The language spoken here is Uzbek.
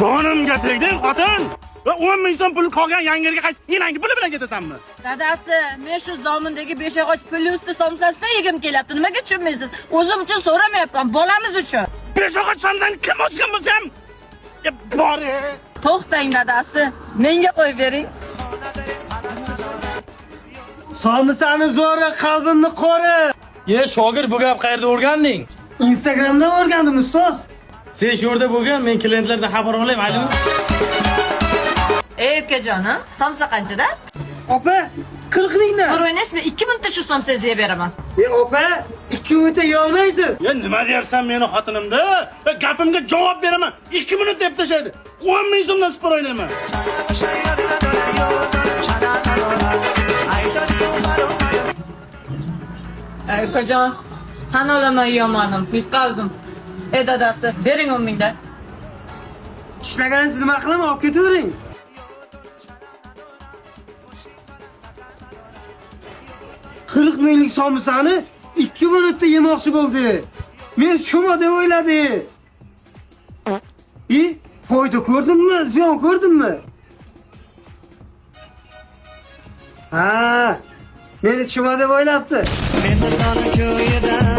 Jonimga tegding, xotin. Va 10 ming so'm pul qolgan yangi yilga qaysi enangni puli bilan ketasanmi? Dadasi, men shu zomindagi Beshyog'och plyusni somsasidan yegim kelyapti. Nimaga tushunmaysiz? O'zim uchun so'ramayapman, bolamiz uchun. Beshyog'och somsani kim ochgan bo'lsa ham e, bor e. To'xtang dadasi, menga qo'yib bering. Somsani zo'ri, qalbimni qo'ri. Ye shogird, bu gap qayerda o'rganding? Instagramdan o'rgandim, ustoz. Sen shu yerda bo'lgan, men klientlardan xabar olay, maylimi? Ey ukajonim, somsa qanchadan? Opa, 40 mingdan. Bir o'ynaysizmi? 2 minutda shu somsangizni yeb beraman. E opa, 2 minutda yeyolmaysiz. Ya nima deyapsan meni xotinimda? Ya gapimga javob beraman. 2 minut deb tashlaydi. 10 ming so'mdan spor o'ynayman. Ey ukajon, tan olaman yeyomadim, yutqazdim. Ey dadasi, bering 10 mingdan. Ishlaganingizni nima qilaman, olib ketavering. 40 minglik somsani 2 minutda yemoqchi bo'ldi. Men shuma deb o'yladi. I, foyda ko'rdimmi, ziyon ko'rdimmi? Ha, meni chuma deb o'ylabdi. Meni ko'yida.